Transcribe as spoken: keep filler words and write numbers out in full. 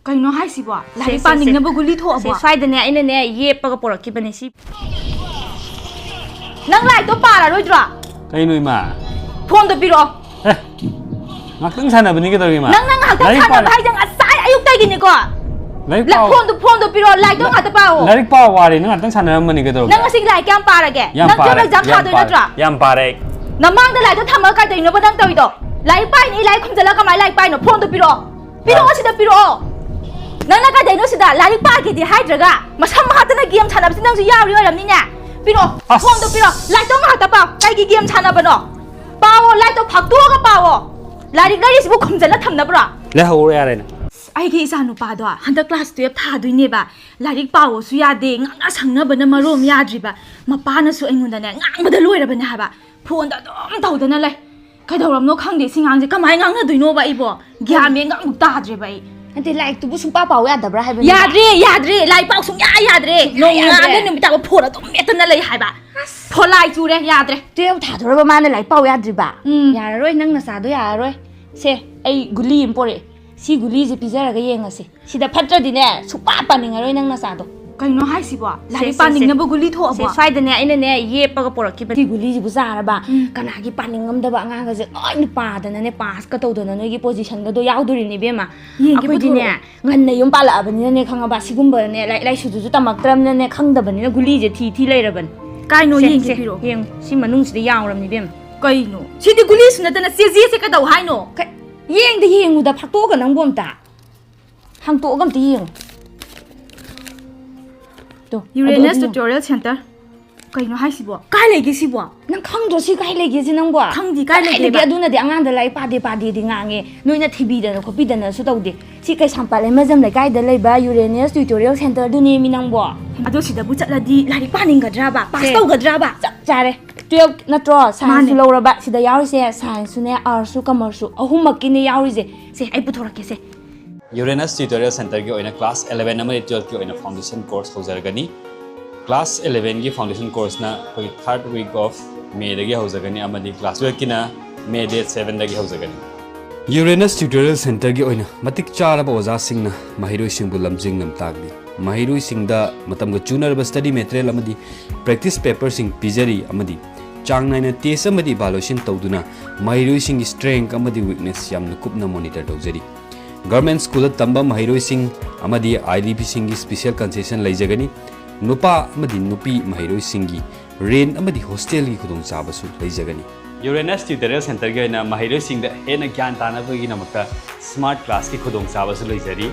ꯀꯩꯅꯣ ꯍꯥꯏꯁꯤꯕꯣ? ꯂꯥꯏꯔꯤꯛ ꯁꯦ, ꯁꯦ, ꯄꯥꯅꯤꯡꯅꯕ ꯁꯦ꯫ ꯒꯨꯂꯤ ꯊꯣꯛꯑꯕꯣ? ꯁꯦ, ꯁ꯭ꯋꯥꯏꯗꯅꯦ, ꯑꯩꯅꯅꯦ ꯌꯦꯞꯄꯒ ꯄꯣꯔꯛꯈꯤꯕꯅꯦ ꯁꯤ꯫ ꯅꯪ ꯂꯥꯏꯔꯤꯛꯇꯣ ꯄꯥꯔꯔꯣꯏꯗ꯭ꯔꯣ? ꯀꯩꯅꯣ ꯏꯃꯥ? ꯐꯣꯟꯗꯣ ꯄꯤꯔꯛꯑꯣ꯫ ꯑꯦ, ꯉꯥꯛꯇꯪ ꯁꯥꯟꯅꯕꯅꯤ ꯀꯩꯗꯧꯔꯒꯦ ꯏꯃꯥ? ꯅꯪ, ꯅꯪ ꯉꯥꯏꯍꯥꯛꯇꯪ ꯂꯥꯏꯔꯤꯛ ꯁꯥꯟꯅꯕ ꯄꯥ-, ꯍꯥꯏꯁꯦ ꯉꯁꯥꯏ ꯑꯌꯨꯛꯇꯒꯤꯅꯤꯀꯣ꯫ ꯂꯥꯏꯔꯤꯛ ꯂ-, ꯄꯥꯎ-, ꯐꯣꯟꯗꯣ, ꯐꯣꯟꯗꯣ ꯄꯤꯔꯛꯑꯣ, ꯂꯥꯏꯔꯤꯛꯇꯣ ꯂ-, ꯉꯥꯛꯇ ꯄꯥꯎ꯫ ꯂꯥꯏꯔꯤꯛ ꯄꯥꯎ ꯋꯥꯔꯦ, ꯅꯪ ꯉꯥꯛꯇꯪ ꯁꯥꯟꯅꯔꯝꯕꯅꯤ ꯀꯩꯗꯧꯔꯒꯦ? ꯅꯪ ꯉꯁꯤ ꯂꯥꯏꯔꯤꯛ ꯀꯌꯥꯝ ꯄꯥꯔꯒꯦ? ꯌꯥꯝ ꯅꯪ ꯄꯥꯔꯦ, exam ꯌꯥꯝ ꯊꯥꯗꯣꯏ ꯄꯥꯔꯦ, ꯅꯠꯇ꯭ꯔꯣ? ꯌꯥꯝ ꯄꯥꯔꯦ꯫ ꯅꯃꯥꯡꯗ ꯂꯥꯏꯔꯤꯛꯇꯣ ꯊꯝꯃꯒ ꯀꯩꯗꯧꯔꯤꯅꯣꯕ ꯅꯪ ꯇꯧꯔꯤꯗꯣ? ꯂꯥꯏꯔꯤꯛ ꯄꯥꯏꯅꯤ, ꯂꯥꯏꯔꯤꯛ ꯈꯨꯝꯖꯤꯜꯂꯒ ꯀꯃꯥꯏꯅ ꯂꯥꯏꯔꯤꯛ ꯄꯥꯏꯅꯣ? ꯐꯣꯟꯗꯣ ꯄꯤꯔꯛꯑꯣ꯫ ꯄꯤꯔꯛꯑꯣ, ꯁꯤꯗ ꯄꯤꯔꯛꯑꯣ꯫ ꯅꯪꯅ ꯀꯩꯗꯩꯅꯣ ꯁꯤꯗ? ꯂꯥꯏꯔꯤꯛ ꯄꯥꯒꯦꯗꯤ ꯍꯥꯏꯗ꯭ꯔꯒ ꯃꯁꯝ ꯃꯍꯥꯠꯇꯅ ꯒꯦꯝ ꯁꯥꯟꯅꯕꯁꯤ ꯅꯪꯁꯨ ꯌꯥꯎꯔꯤ ꯑꯣꯏꯔꯝꯅꯤꯅꯦ꯫ ꯄꯤꯔꯛꯑꯣ꯫ ꯑꯁ! ꯐꯣꯟꯗꯣ ꯄꯤꯔꯛꯑꯣ꯫ ꯂꯥꯏꯔꯤꯛꯇꯣ ꯉꯥꯏꯍꯥꯛꯇ ꯄꯥꯎ꯫ ꯀꯩꯒꯤ ꯒꯦꯝ ꯁꯥꯟꯅꯕꯅꯣ? ꯄꯥꯎꯑꯣ, ꯂꯥꯏꯔꯤꯛꯇꯣ ꯐꯥꯛꯇꯣꯛꯑꯒ ꯄꯥꯎꯑꯣ꯫ ꯂꯥꯏꯔꯤꯛ ꯂꯩꯔꯤꯁꯤꯕꯨ ꯈꯨꯝꯖꯤꯜꯂ ꯊꯝꯅꯕ꯭ꯔꯣ? ꯂꯩꯍꯧꯔꯣ ꯌꯥꯔꯦ ꯅꯪ꯫ ꯑꯁ, ꯑꯩꯒꯤ ꯏꯆꯥ ꯅꯨꯄꯥꯗꯣ ꯍꯟꯗꯛ class twelve ꯊꯥꯗꯣꯏꯅꯦꯕ꯫ ꯂꯥꯏꯔꯤꯛ ꯄꯥꯎꯑꯣꯁꯨ ꯌꯥꯗꯦ, ꯉꯥꯡꯅ ꯁꯪꯅꯕꯅ ꯃꯔꯣꯝ ꯌꯥꯗ꯭ꯔꯤꯕ꯫ ꯃꯄꯥꯅꯁꯨ ꯑꯩꯉꯣꯟꯗꯅꯦ ꯉꯥꯡꯕꯗ ꯂꯣꯏꯔꯕꯅꯦ ꯍꯥꯏꯕ꯫ ꯐꯣꯟꯗ ꯑꯗꯨꯝ ꯇꯧꯗꯅ ꯂꯩ꯫ ꯀꯩꯗꯧꯔꯕꯅꯣ ꯈꯪꯗꯦ ꯁꯤ ꯉꯥꯡꯁꯦ꯫ ꯀꯃꯥꯏꯅ ꯉꯥꯡꯅꯗꯣꯏꯅꯣꯕ ꯑꯩꯕꯣ? ꯒ꯭ꯌꯥꯟ ꯃꯦꯟꯒ ꯑꯃꯨꯛ ꯇꯥꯗ꯭ꯔꯦꯕ ꯑꯩ꯫ ꯅꯠꯇꯦ, ꯂꯥꯏꯔꯤꯛꯇꯨꯕꯨ ꯁꯨꯡꯄꯥ ꯄꯥꯎ ꯌꯥꯗꯕ꯭ꯔꯥ ꯍꯥꯏꯕꯅꯤꯗ? ꯌꯥꯗ꯭ꯔꯦ, ꯌꯥꯗ꯭ꯔꯦ꯫ ꯂꯥꯏꯔꯤꯛ ꯄꯥꯎ ꯁꯨꯡꯌꯥ ꯌꯥꯗ꯭ꯔꯦ꯫ ꯁꯨꯡꯌꯥ ꯅꯣꯡꯉꯥꯟꯕꯗꯩ ꯌꯥꯗ꯭ꯔꯦ꯫ ꯅꯨꯃꯤꯠ ꯇꯥꯕ ꯐꯣꯟ ꯑꯗꯨꯝ ꯃꯦꯠꯇꯅ ꯂꯩ ꯍꯥꯏꯕ꯫ ꯑꯁ! ꯐꯣꯂꯥꯏ ꯆꯨꯔꯦ, ꯌꯥꯗ꯭ꯔꯦ꯫ Twelve ꯊꯥꯗꯣꯔꯕ ꯃꯥꯅ ꯂꯥꯏꯔꯤꯛ ꯄꯥꯎ ꯌꯥꯗ꯭ꯔꯤꯕ? ꯎꯝ꯫ ꯌꯥꯔꯔꯣꯏ, ꯅꯪ ꯅꯆꯥꯗꯣ ꯌꯥꯔꯔꯣꯏ꯫ ꯁꯦ, ꯑꯩ ꯒꯨꯂꯤ ꯑꯃ ꯄꯣꯔꯛꯑꯦ꯫ ꯁꯤ ꯒꯨꯂꯤꯁꯦ ꯄꯤꯖꯔꯒ ꯌꯦꯡꯉꯁꯤ꯫ ꯁꯤꯗ ꯐꯠꯇ꯭ꯔꯗꯤꯅꯦ, ꯁꯨꯡꯄꯥ ꯄꯥꯅꯤꯡꯉꯔꯣꯏ ꯅꯪ ꯅꯆꯥꯗꯣ꯫ ꯀꯩꯅꯣ ꯍꯥꯏꯁꯤꯕꯣ? ꯁꯦ, ꯂꯥꯏꯔꯤꯛ ꯁꯦ, ꯁꯦ꯫ ꯄꯥꯅꯤꯡꯅꯕ ꯒꯨꯂꯤ ꯊꯣꯛꯑꯕꯣ? ꯁꯦ, ꯁ꯭ꯋꯥꯏꯗꯅꯦ, ꯑꯩꯅꯅꯦ ꯌꯦꯞꯄꯒ ꯄꯣꯔꯛꯈꯤꯕꯅꯤ꯫ ꯁꯤ ꯒꯨꯂꯤꯁꯤꯕꯨ ꯆꯥꯔꯕ? ꯎꯝ꯫ ꯀꯅꯥꯒꯤ ꯄꯥꯅꯤꯡꯉꯝꯗꯕ ꯑꯉꯥꯡꯒꯁꯦ ꯂꯣꯏꯅ ꯄꯥꯗꯅꯅꯦ, ꯄꯥꯁꯀ ꯇꯧꯗꯅ ꯅꯣꯏꯒꯤ positionꯒꯗꯣ ꯌꯥꯎꯗꯣꯔꯤꯕꯅꯤ ꯏꯕꯦꯝꯃ꯫ ꯌꯦꯡꯒꯦ, ꯑꯩꯈꯣꯏꯗꯤꯅꯦ, ꯄꯨꯊꯣꯔꯛꯑꯣ꯫ ꯉꯟꯅ ꯌꯨꯝ ꯄꯥꯜꯂꯛꯑꯕꯅꯤꯅꯅꯦ, ꯈꯪꯉꯕ? ꯁꯤꯒꯨꯝꯕꯅꯦ, ꯂꯥꯏꯔꯤꯛ ꯂꯥꯏꯁꯨꯗꯨꯁꯨ ꯇꯝꯃꯛꯇ꯭ꯔꯕꯅꯤꯅꯅꯦ, ꯈꯪꯗꯕꯅꯤꯅ ꯒꯨꯂꯤꯁꯦ ꯊꯤ ꯊꯤ ꯂꯩꯔꯕꯅꯤ꯫ ꯀꯥꯏꯅꯣ? ꯁꯦ, ꯌꯦꯡꯒꯦ, ꯁꯦ, ꯄꯤꯔꯛꯑꯣ꯫ ꯌꯦꯡꯉꯨ꯫ ꯁꯤ ꯃꯅꯨꯡꯁꯤꯗ ꯌꯥꯎꯔꯕꯅꯤ ꯏꯕꯦꯝꯃ꯫ ꯀꯩꯅꯣ? ꯁꯤꯗꯤ ꯒꯨꯂꯤꯁꯨ ꯅꯠꯇꯅ ꯆꯦ-, ꯆꯦꯁꯦ ꯀꯩꯗꯧ ꯍꯥꯏꯅꯣ? ꯀ-, ꯌꯦꯡꯗ ꯌꯦꯡꯉꯨꯗ, ꯐꯥꯛꯇꯣꯛꯑꯒ ꯅꯪꯕꯨ ꯑꯝꯇ꯫ ꯍꯥꯡꯇꯣꯛꯑꯒ ꯑꯝꯇ ꯌꯦꯡꯉꯨ꯫ ꯇꯣ, Uranus ꯑꯗꯨ, ꯑꯗꯨ ꯌꯦꯡꯉꯨ꯫ Tutorial Center꯫ ꯀꯩꯅꯣ ꯍꯥꯏꯁꯤꯕꯣ? ꯀꯥꯏ ꯂꯩꯒꯦ ꯁꯤꯕꯣ? ꯅꯪ ꯈꯪꯗ꯭ꯔꯣ ꯁꯤ ꯀꯥꯏ ꯂꯩꯒꯦꯁꯦ ꯅꯪꯕꯣ? ꯈꯪꯗꯤ ꯀꯥꯏ ꯀꯗꯥꯏꯗꯒꯤ ꯂꯩꯒꯦꯕ? ꯑꯗꯨꯅꯗꯤ ꯑꯉꯥꯡꯗ ꯂꯥꯏꯔꯤꯛ ꯄꯥꯗꯦ ꯄꯥꯗꯦꯗꯤ ꯉꯥꯡꯉꯦ꯫ ꯅꯣꯏꯅ ꯊꯤꯕꯤꯗꯅ ꯈꯣꯠꯄꯤꯗꯅꯁꯨ ꯇꯧꯗꯦ꯫ ꯁꯤ ꯀꯩꯁꯥꯝꯄꯥꯠ ꯂꯩꯃꯖꯝ ꯂꯩꯀꯥꯏꯗ ꯂꯩꯕ Uranus Tutorial Centerꯗꯨꯅꯦꯃꯤ ꯅꯪꯕꯣ꯫ ꯑꯗꯣ ꯁꯤꯗꯕꯨ ꯆꯠꯂꯗꯤ ꯂꯥꯏꯔꯤꯛ ꯄꯥꯅꯤꯡꯒꯗ꯭ꯔꯕ? ꯄꯥꯁ ꯁꯦ, ꯇꯧꯒꯗ꯭ꯔꯕ? ꯆꯞ ꯆꯥꯔꯦ꯫ Twelve ꯅꯠꯇ꯭ꯔꯣ? Scienceꯁꯨ ꯃꯥꯅꯦ꯫ ꯂꯧꯔꯕ꯫ ꯁꯤꯗ ꯌꯥꯎꯔꯤꯁꯦ Scienceꯁꯨꯅꯦ, Artsꯁꯨ, Commerceꯁꯨ ꯑꯍꯨꯝꯃꯛꯀꯤꯅꯦ ꯌꯥꯎꯔꯤꯁꯦ꯫ ꯁꯦ, ꯑꯩ ꯄꯨꯊꯣꯔꯛꯀꯦꯁꯦ꯫ Uranus Tutorial Centerꯒꯤ ꯑꯣꯏꯅ class eleven ꯑꯃꯗꯤ twelveꯀꯤ ꯑꯣꯏꯅ foundation course ꯍꯧꯖꯔꯒꯅꯤ꯫ Class elevenꯒꯤ foundation courseꯅ ꯑꯩꯈꯣꯏꯒꯤ third week of Mayꯗꯒꯤ ꯍꯧꯖꯒꯅꯤ ꯑꯃꯗꯤ class twelveꯀꯤꯅ May date sevenꯗꯒꯤ ꯍꯧꯖꯒꯅꯤ꯫ Uranus Tutorial Centerꯒꯤ ꯑꯣꯏꯅ ꯃꯇꯤꯛ ꯆꯥꯔꯕ ꯑꯣꯖꯥꯁꯤꯡꯅ ꯃꯍꯩꯔꯣꯏꯁꯤꯡꯕꯨ ꯂꯝꯖꯤꯡ ꯂꯝꯇꯥꯛꯂꯤ꯫ ꯃꯍꯩꯔꯣꯏꯁꯤꯡꯗ ꯃꯇꯝꯒ ꯆꯨꯅꯔꯕ study material ꯑꯃꯗꯤ practice paperꯁꯤꯡ ꯄꯤꯖꯔꯤ ꯑꯃꯗꯤ ꯆꯥꯡ ꯅꯥꯏꯅ test ꯑꯃꯗꯤ evaluation ꯇꯧꯗꯨꯅ ꯃꯍꯩꯔꯣꯏꯁꯤꯡꯒꯤ strength ꯑꯃꯗꯤ weakness ꯌꯥꯝꯅ ꯀꯨꯞꯅ monitor ꯇꯧꯖꯔꯤ꯫ Government schoolꯗ ꯇꯝꯕ ꯃꯍꯩꯔꯣꯏꯁꯤꯡ ꯑꯃꯗꯤ IDPꯁꯤꯡꯒꯤ special concession ꯂꯩꯖꯒꯅꯤ꯫ ꯅꯨꯄꯥ ꯑꯃꯗꯤ ꯅꯨꯄꯤ ꯃꯍꯩꯔꯣꯏꯁꯤꯡꯒꯤ rent ꯑꯃꯗꯤ hostelꯒꯤ ꯈꯨꯗꯣꯡꯆꯥꯕꯁꯨ ꯂꯩꯖꯒꯅꯤ꯫ Uranus Tutorial Centerꯒꯤ ꯑꯣꯏꯅ ꯃꯍꯩꯔꯣꯏꯁꯤꯡꯗ ꯍꯦꯟꯅ ꯒ꯭ꯌꯥꯟ ꯇꯥꯅꯕꯒꯤꯗꯃꯛꯇ smart classꯀꯤ ꯈꯨꯗꯣꯡꯆꯥꯕꯁꯨ ꯂꯩꯖꯔꯤ꯫